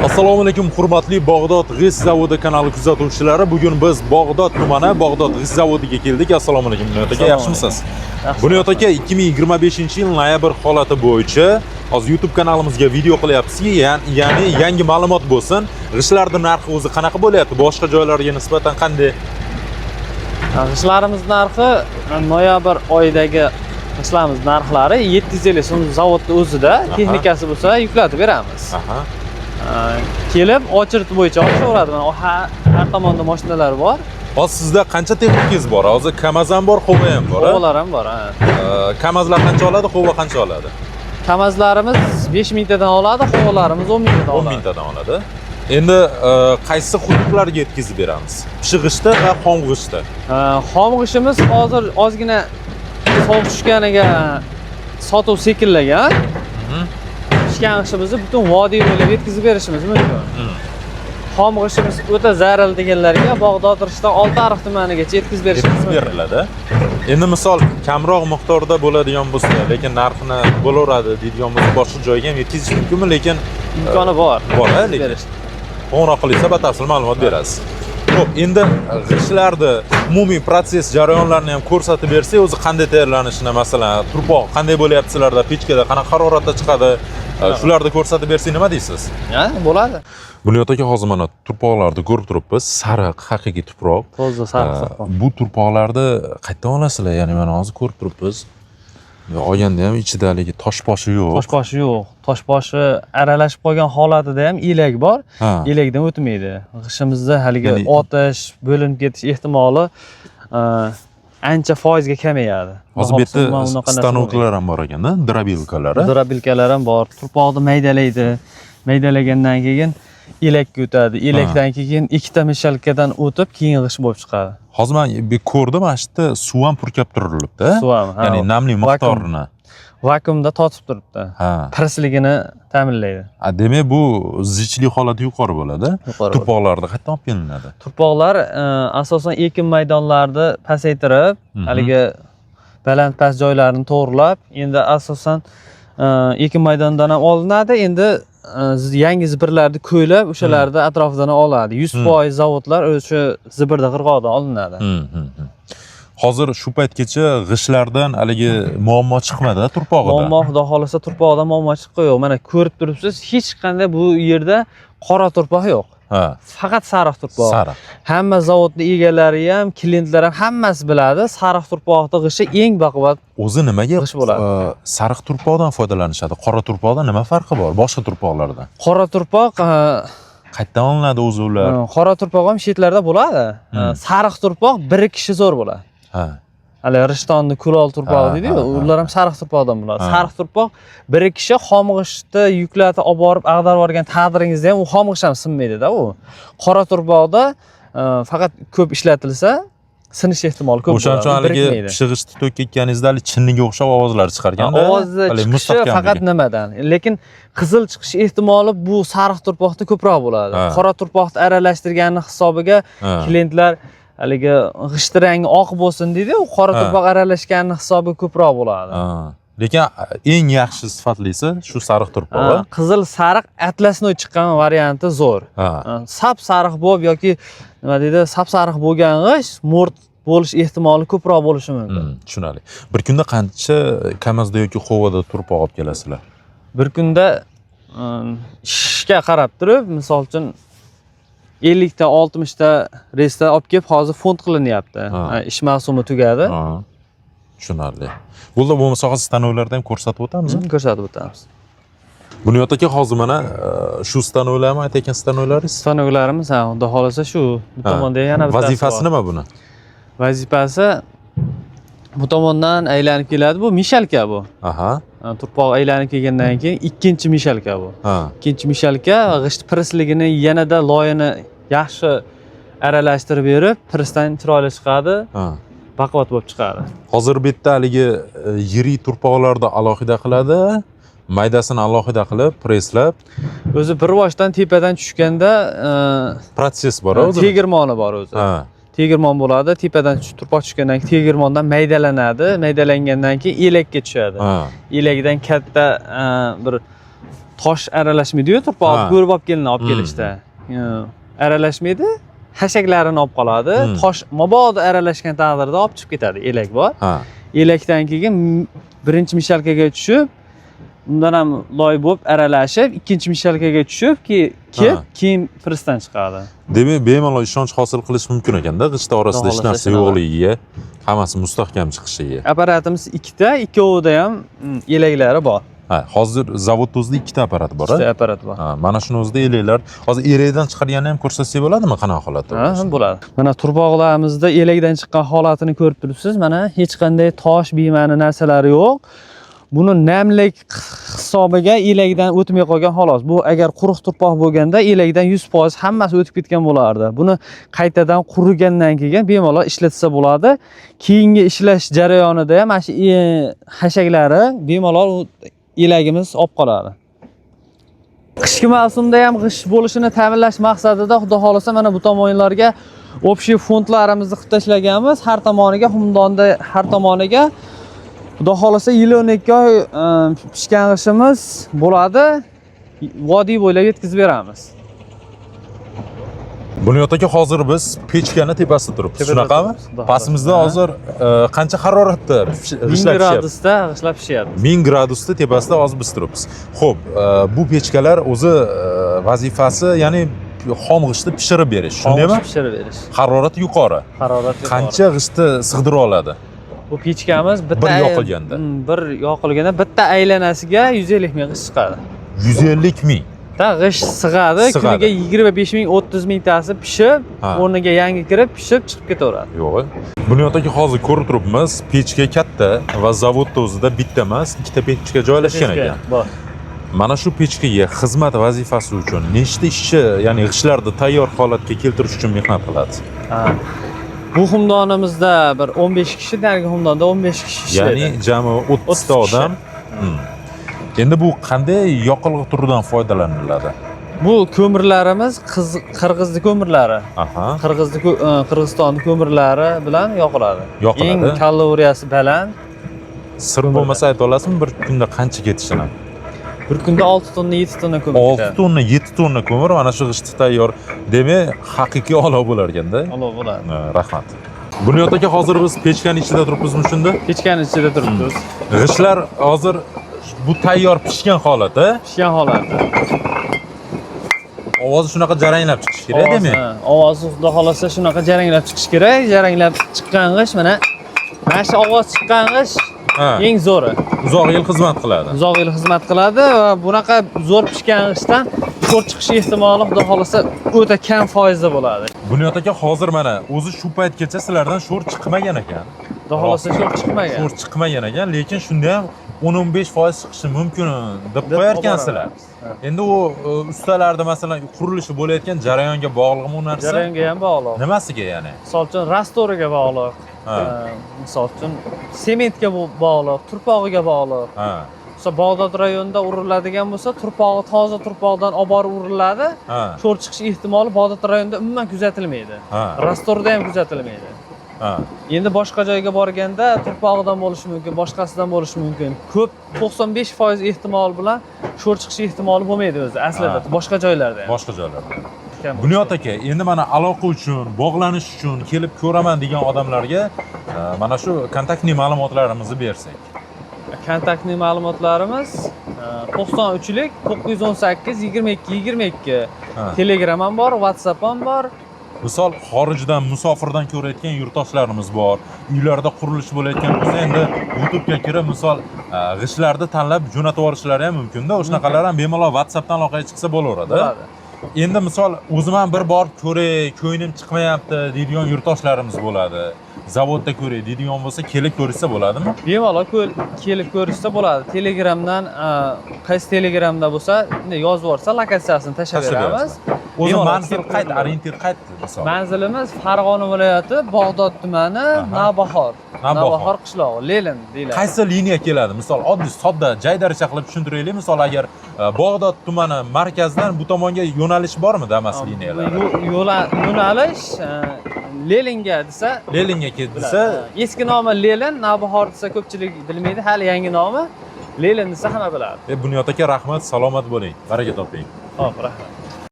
Assalomu alaykum, hurmatli Bog'dod g'isht zavodi kanali kuzatuvchilari. Bugun biz Bog'dod tumani Bog'dod g'isht zavodiga keldik. Assalomu alaykum, Bunyod aka, yaxshimisiz? Bunyod aka, 2025-yil noyabr holati bo'yicha hozir YouTube kanalimizga video qilyapsizki, ya'ni yangi ma'lumot bo'lsin. G'ishtlarning narxi o'zi qanaqa bo'lyapti? Boshqa joylarga nisbatan qanday? G'ishtlarimiz narxi, noyabr oyidagi g'ishtlarimiz narxlari 750 so'm. Zavodni o'zida texnikasi bo'lsa, yuklatib beramiz. Kelib очередь bo'yicha olishaveradi. Mana, har tomonda mashinalar bor. Hozir sizda qancha texnikangiz bor? Hozir KAMAZ ham bor, Howo ham bor, a? Hovolar ham bor, ha. KAMAZlar qancha oladi, Howo qancha oladi? KAMAZlarimiz 5 mingtadan oladi, Hovolarimiz 10 mingtadan 10 oladi. mingtadan oladi. Endi qaysi hududlarga yetkazib beramiz? Pishiq g'ishtda va xom g'ishtda. Xom g'ishtimiz hozir ozgina sovuq tushganiga sotuv sekinlagan. Pishgan g'ishtimizni butun vodiy bo'ylab yetkazib berishimiz mumkin. Xom g'ishtimiz o'ta zaril deganlarga Bog'dod, Rishton, Oltiariq tumanigacha yetkazib berishimiz Yetkazib mumkin. beriladi. Endi misol kamroq miqdorda bo'ladigan bo'lsa, lekin narxini bo'laveradi deydigan bo'lsa, boshqa joyga ham yetkazish mumkinmi? Lekin Imkoni bor. Bor, a, yetkazib lekin. berish. Qo'ng'iroq qilinsa, batafsil ma'lumot berasiz. Xo'p, endi g'ishtlarni umumiy protsess jarayonlarini ham ko'rsatib bersak, o'zi qanday tayyorlanishini, masalan, turpoq qanday bo'lyapti sizlarda, pechkada qanaqa haroratda chiqadi, shularni ko'rsatib bersak, nima deysiz? Ha, bo'ladi. Bunyod aka, hozir mana turpoqlarni ko'rib turibmiz. Sariq, haqiqiy tuproq. Toza sariq tuproq. Bu turpoqlarni qayerdan olasizlar? Ya'ni mana hozir ko'rib turibmiz. Olganda ham ichida haligi toshboshi yo'q. Toshboshi yo'q. Toshboshi aralashib qolgan holatida ham elak bor. Elakdan o'tmaydi. G'ishtimizda haligi otish, bo'linib ketish ehtimoli ancha foizga kamayadi. Hozir bu yerda Umuman unaqa narsa bo'lmaydi. stanoklar ham bor ekanda, дробилка lar. Дробилка lar ham bor. Turpoqni maydalaydi. Maydalagandan keyin elakka o'tadi. Elakdan keyin ikkita мешалка dan o'tib, keyin g'isht bo'lib chiqadi. Hozir man bir ko'rdim, mana shu yerda suv ham purkab turilibdi. Suv ham, ha. Ya'ni namlik Vakuum. miqdorini. Vakuumda tortib turibdi. Pressligini ta'minlaydi. A, demak, bu zichlik holati yuqori bo'ladi. Yuqori bo'ladi. Turpoqlarni qayerdan olib kelinadi? Turpoqlar asosan ekin maydonlarni pasaytirib, haligi baland past joylarini to'g'rilab, endi asosan ekin maydonidan ham olinadi. Endi yangi zibirlarni ko'ylab, o'shalarni atrofidan oladi. 100% zavodlar o'sha zibirda qirg'oqdan olinadi. Hozir shu paytgacha g'ishtlardan haligi muammo chiqmadi turpog'ida. Muammo, xudo xohlasa, turpoqda muammo chiqqani yo'q. Mana, ko'rib turibsiz, hech qanday bu yerda qora turpoq yo'q. Faqat sariq turpoq. Sariq. Hamma zavodni egalari ham, klientlar ham, hammasi biladi. Sariq turpoqni g'ishti eng baquvvat O'zi nimaga g'isht bo'ladi. Sariq turpoqdan foydalanishadi? Qora turpoqdan nima farqi bor boshqa turpoqlardan? Qora turpoq Qayerdan olinadi o'zi ular? Qora turpoq ham chetlarda bo'ladi. Sariq turpoq birikishi zo'r bo'ladi. Hali Rishtonni kulol turpog'i deydiyu, ular ham sariq turpoqdan bo'ladi. Sariq turpoq birikishi xom g'ishtni yuklatib olib borib ag'darib yuborgan taqdiringizda ham u xom g'isht ham sinmaydida u. Qora turpoqda faqat ko'p ishlatilsa, sinish ehtimoli ko'p O'shaning uchun bo'ladi. U haligi birikmaydi. pishiq g'ishtni to'kayotganingizda hali chinniga o'xshab ovozlar chiqarganda, Ovozi haligi chiqishi mustahkamligi. faqat nimadan, lekin qizil chiqish ehtimoli bu sariq turpoqda ko'proq bo'ladi. Qora turpoqni aralashtirgani hisobiga klientlar haligi g'ishti rangi oq bo'lsin deydi, u qora turpoq aralashgani hisobiga ko'proq bo'ladi. Lekin eng yaxshi sifatlisi shu sariq turpoq. Ha, qizil sariq атласной chiqqan varianti zo'r. Sap sariq bo'lib yoki nima deydi, sap sariq bo'lgan g'isht mo'rt bo'lish ehtimoli ko'proq bo'lishi mumkin. Tushunarli. Bir kunda qancha KAMAZda yoki Hovada turpoq olib kelasizlar? Bir kunda ishga qarab turib, misol uchun, 50 ta, 60 ta reysda olib kelib, hozir fond qilinyapti. Ha, ish mavsumi tugadi. Tushunarli. Bo'ldi, bo'lmasa hozir stanoklarda ham ko'rsatib o'tamiz. Ko'rsatib o'tamiz. Bunyod aka, hozir mana shu stanoklarmi aytayotgan stanoklaringiz? Stanoklarimiz, ha, xudo xohlasa, shu. Bu tomonda yana bittasi Vazifasi bor. nima buni? Vazifasi bu tomondan aylanib keladi, bu мешалка bu. Ha, turpoq aylanib kelgandan keyin ikkinchi мешалка bu. Ikkinchi мешалка g'isht pressligini yanada loyini yaxshi aralashtirib berib, pressdan chiroyli chiqadi, baquvvat bo'lib chiqadi. Hozir bu yerda haligi yirik turpoqlarni alohida qiladi, maydasini alohida qilib, presslab, O'zi bir boshdan tepadan tushganda protsess bor o'zi. Tegirmoni bor o'zi. Tegirmon bo'ladi, tepadan turpoq tushgandan keyin tegirmondan maydalanadi, maydalangandan keyin elakka tushadi. Elagidan katta bir Tosh aralashmaydi-yu, turpoqni ko'rib olib kelinadi, olib kelishda. Aralashmaydi, hashaklarini olib qoladi. Tosh mabodo aralashgan taqdirda olib chiqib ketadi. Elak bor. Elakdan keyin birinchi mishalkaga tushib, undan ham loy bo'lib aralashib, ikkinchi mishalkaga tushib, keyin prisdan chiqadi. Demak, bemalol ishonch hosil qilish mumkin ekanda, g'isht orasida hech narsa yo'qligiga, hammasi mustahkam chiqishiga. Apparatimiz ikkita, ikkovida ham elaklari bor. Ha, hozir zavodda o'zida ikkita apparat bor, Ikkita apparat bor. Ha, mana shuni o'zida elaklar. Hozir elakdan chiqarganini ham ko'rsatsak bo'ladimi, qanaqa holatda? Ha, bo'ladi. Mana turpoqlarimizda elakdan chiqqan holatini ko'rib turibsiz. Mana hech qanday tosh, bema'ni narsalari yo'q. Buni namlik hisobiga elakdan o'tmay qolgan xolos. Bu agar quruq turpoq bo'lganda elakdan 100% hammasi o'tib ketgan bo'lardi. Buni qaytadan qurigandan keyin bemalol ishlatsa bo'ladi. Keyingi ishlash jarayonida ham mana shu hashaklari bemalol elagimiz olib qoladi. Qishki mavsumda ham g'isht bo'lishini ta'minlash maqsadida xudo xohlasa mana bu tomonlarga общий fondlarimizni qilib tashlaganmiz. Har tomoniga xumdonda har tomoniga xudo xohlasa yil 12 oy pishgan g'ishtimiz bo'ladi. Vodiy bo'ylab yetkazib beramiz. Bunyod aka, hozir biz pechkani tepasida turibmiz. Shunaqami? Pastimizda hozir qancha haroratda g'ishtlar 1000 gradusda g'ishtlar pishyapti. 1000 gradusda tepasida hozir biz turibmiz. Xo'p, bu pechkalar o'zi vazifasi, ya'ni xom g'ishtni pishirib berish, shundaymi? Pishirib berish. Harorati yuqori. Harorat yuqori. Qancha g'ishtni sig'dira oladi? Bu pechkamiz bitta bir yoqilganda. Bir yoqilganda bitta aylanasiga 150 ming g'isht chiqadi. 150 ming. Ta g'isht sig'adi, kuniga 25 ming, 30 mingtasi pishib, o'rniga yangi kirib, pishib chiqib ketaveradi. Yo'q. Bunyod aka, hozir ko'rib turibmiz, pechka katta va zavodda o'zida bitta emas, ikkita pechka joylashgan ekan. Bor. Mana shu pechkaga xizmat vazifasi uchun nechta ishchi, ya'ni g'ishtlarni tayyor holatga keltirish uchun mehnat qiladi? Bu xumdonimizda bir 15 kishi, narigi xumdonda 15 kishi ishlaydi. Ya'ni jami 30 ta odam. Endi bu qanday yoqilg'i turidan foydalaniladi? Bu ko'mirlarimiz qirg'izni ko'mirlari. Qirg'izistonni ko'mirlari bilan yoqiladi. Yoqiladi. Eng kaloriyasi baland. Sir bo'lmasa ayta olasizmi bir kunda qancha ketishini? Bir kunda 6 tonna, 7 tonna ko'mir. 6 tonna, 7 tonna ko'mir mana shu g'ishtni tayyor. Demak, haqiqiy olov bo'lar ekanda. Olov bo'ladi. Rahmat. Bunyod aka, hozir biz pechkani ichida turibmizmi shunda? Pechkani ichida turibmiz. G'ishtlar hozir bu tayyor pishgan holati. Pishgan holati. Ovozi shunaqa jaranglab chiqishi kerak, demak. Ovozi xudo xolasa shunaqa jaranglab chiqishi kerak. Jaranglab chiqqan g'isht mana shu ovoz chiqqan g'isht eng zo'ri. Uzoq yil xizmat qiladi. Uzoq yil xizmat qiladi va bunaqa zo'r pishgan g'ishtdan sho'r chiqish ehtimoli xudo xolasa o'ta kam foizda bo'ladi. Bunyod aka, hozir mana o'zi shu paytgacha sizlardan sho'r chiqmagan ekan. Xudo xolasa sho'r chiqmagan. Sho'r chiqmagan ekan, lekin shunda ham 10-15% chiqishi mumkin deb qo'yar ekansizlar. Endi u ustalarda masalan qurilishi bo'layotgan jarayonga bog'liqmi u narsa? Jarayonga ham bog'liq. Nimasiga ya'ni? Misol uchun rastoriga bog'liq. Misol uchun sementga bog'liq, turpog'iga bog'liq. Misol Bag'dod rayonida uriladigan bo'lsa, turpog'i toza turpoqdan olib borib uriladi. Sho'r chiqish ehtimoli Bag'dod rayonida umuman kuzatilmaydi. Rastorda ham kuzatilmaydi. Endi boshqa joyga borganda turpog'idan bo'lishi mumkin, boshqasidan bo'lishi mumkin. Ko'p 95% ehtimol bilan sho'r chiqish ehtimoli bo'lmaydi o'zi aslida boshqa joylarda ham. Boshqa joylarda. Bunyod aka, endi mana aloqa uchun, bog'lanish uchun kelib ko'raman degan odamlarga mana shu kontaktli ma'lumotlarimizni bersak. Kontaktli ma'lumotlarimiz 93lik 918 22 22. Telegram ham bor, WhatsApp ham bor. Misol xorijdan, musofirdan ko'rayotgan yurtdoshlarimiz bor. Uylarda qurilish bo'layotgan bo'lsa, endi YouTube'ga kirib, misol g'ishtlarni tanlab jo'natib yuborishlari ham mumkin-da. O'shanaqalar ham bemalol WhatsAppdan aloqaga chiqsa bo'laveradi. Endi misol o'zim ham bir borib ko'ray, ko'nglim chiqmayapti deydigan yurtdoshlarimiz bo'ladi. Zavodda ko'ray deydigan bo'lsa, kelib ko'rishsa bo'ladimi? Bemalol kelib ko'rishsa bo'ladi. Telegramdan, qaysi Telegramda bo'lsa, yozib yuborsa, lokatsiyasini tashlab beramiz. O'zi manzil qayt, orientir qayt misol. Manzilimiz Farg'ona viloyati, Bag'dod tumani, Navbahor. Navbahor qishlog'i, Lenin deyiladi. Qaysi liniya keladi? Misol oddiy, sodda, jaydaricha qilib tushuntiraylik. Misol agar Bag'dod tumani markazidan bu tomonga yo'nalish bormi Damas liniyalari? Yo'nalish Leninga desa, Leninga desa, eski nomi Lenin, Navbahor desa ko'pchilik bilmaydi, hali yangi nomi. Lenin desa hamma biladi. Bunyod aka, rahmat, salomat bo'ling, baraka toping. Xo'p, rahmat.